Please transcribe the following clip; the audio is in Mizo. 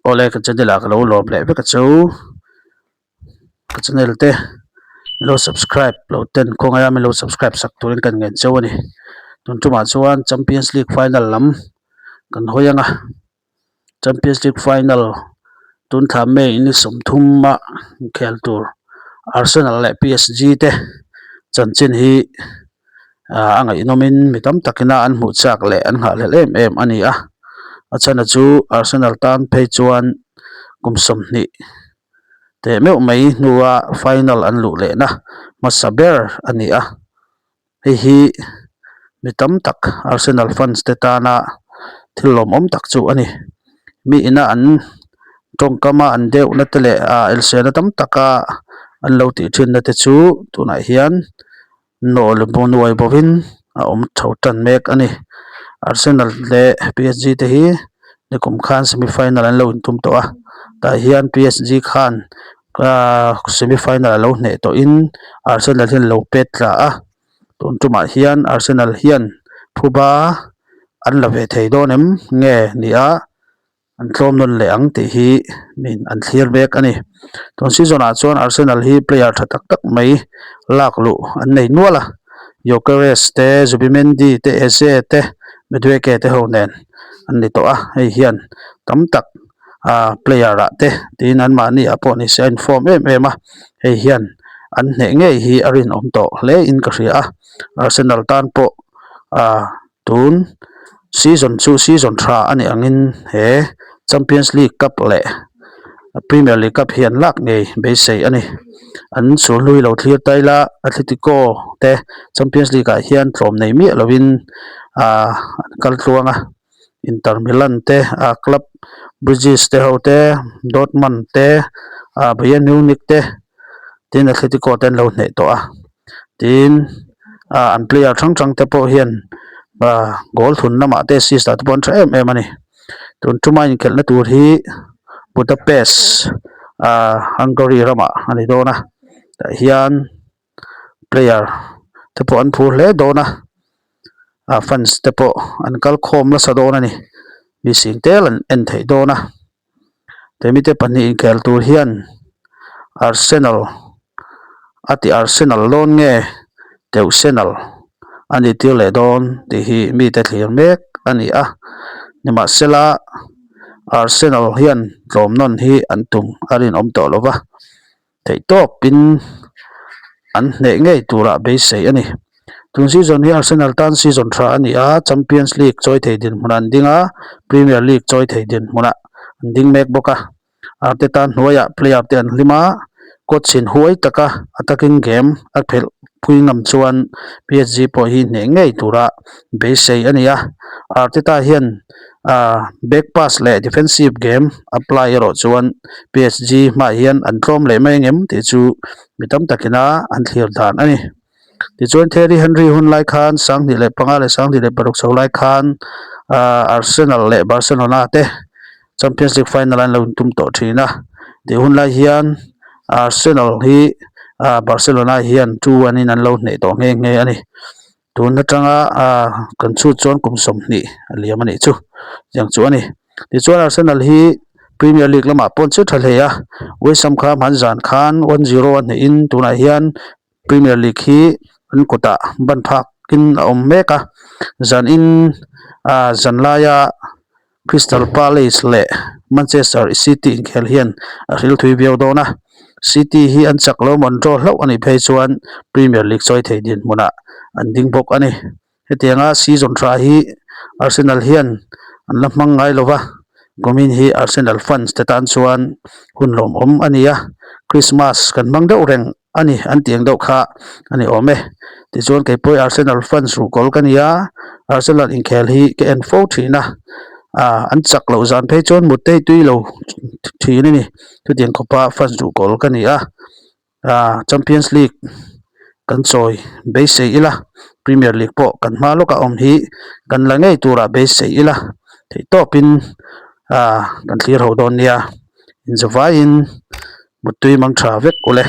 Awle ka channel ah ka lo lawm leh vek a chu ka channel te min lo subscribe lo ten khawngaia min lo subscribe sak turin kan ngen cheu a ni tun tumah chuan champions league final lam kan hawi ang a champions league final tun thla May ni sawmthum a inkhel tur Arsenal leh P_S_G te chanchin hi. Ahh a ngaihnawmin mi tam takina an hmuh chak leh an nghahhlelh em em a ni a a chhan chu Arsenal tan phei chuan kum 20 teh meuh mai hnua final an luh lehna hmasa ber a ni a hei hi mi tam tak Arsenal fans te tana thil lawmawm tak chu a ni mi ina an tawngkama an deuhna te leh ah elsiana tam taka an lo tih thinna te chu tunah hian. Nawh nuai bawhin a awm tho tan mek a ni. Arsenal leh PSG te hi nikum khan semi final an lo intum tawh a tah hian PSG khan ahh semi final a lo hneh tawhin Arsenal hian a lo pet tla a tun tumah hian Arsenal hian phuba an la ve thei dawn em nge ni a. An tlawm nawn leh ang tih hi min an thlir mek a ni. Tun season ah chuan Arsenal hi player tha tak tak mai lak luh an nei nual a. Gyökeres te, Zubimendi te, Eze te, Madueke te ho nen an ni tawh a. Hei hian tam tak ah player ah te tiin anmahni ah pawh nise a inform em em a. Hei hian an hneh ngei hi a rinawm tawh hle in ka hria a. Arsenal tan pawh ah Tun season chu season tha a nih angin he Champions League Cup leh Premier League Cup hi an lak ngei beisei a ni. An sur hlui lo thlir ta ila Atletico te Champions League ah hian tlawm nei miah lovin ahh an kal tluang a, Inter Milan te ah Club Brugge te ho te Dortmund te ah Bayern Munich te tin Atletico te an lo hneh tawh a. Tin ah an player hrang hrang te pawh hian ah goal thun lamah te assist ah te pawh an tha em em a ni tun tuma inkhelhna tur hi Budapest ah Hungary ramah a ni dawn a tah hian player te pawh an phur hle dawn a ah fans te pawh an kal khawm nasa dawn a ni mi sing tel an en theih dawn a. Hemi te pahnih inkhel tur hian Arsenal a ti Arsenal dawn nge Teusenal a ni tir leh dawn tih hi mite thlir mek a ni a nimahsela Arsenal hian tlawm nawn hi an tum a rinawm tawh lo va. Theih tawpin an hneh ngei turah beisei a ni. Tun season hi Arsenal tan season tha a ni a, Champions League chawi thei dinhmunah an ding a, Premier League chawi thei dinhmunah an ding mek bawk a. Arteta hnuaiah player te an hlim a, coach in huai taka attacking game a phelh phui ngam chuan PSG pawh hi hneh ngei tura beisei a ni a. Arteta hian Ahh back pass leh defensive game a apply erawh chuan PSG hmaah hian an tlawm leh mai angem tih chu mi tam takina an thlir dan a ni. Tichuan Thierry Henry hun lai khan 2005 leh 2006 chho lai khan ahh Arsenal leh Barcelona te Champions League final an lo intum tawh thin a. Tih hun lai hian Arsenal hi ahh Barcelona hian 2-1 in an lo hneh tawh nghe nghe a ni. Tun atanga ah kan chhut chuan kum 20 a liam a nih chu tiang chu a ni. Tichuan Arsenal hi Premier League lamah pawh an che tha hle a, West Ham kha hman zan khan 1-0 a hnehin tunah hian Premier League hi an kutah ban phakin a awm mek a, zanin ah zan laia Crystal Palace leh Manchester City inkhel hian a hril thui viau dawn a, City hi an chak lo mawn draw hlauh a nih phei chuan Premier League chawi thei dinhmunah an ding bawk a ni. Hetianga season tha hi Arsenal hian an la hmang ngai lo va, kumin hi Arsenal fans te tan chuan hun lawmawm a ni a, Christmas kan hmang deuh reng a ni an tih ang deuh kha a ni awm e. Tichuan kei pawh hi Arsenal fans ruhkawl ka ni a, Arsenal inkhel hi ka en fo thin a, ah an chak loh zan phei chuan mut te hi tui lo thin a ni. Chutiang khawpa fans ruhkawl ka ni a, ah Champions League kan chawi beisei ila, Premier League pawh kan hma lawkah awm hi kan la ngei turah beisei ila theihtawpin ah kan thlir ho dawn nia. Inzavaiin. Muttui mang tha vek ule.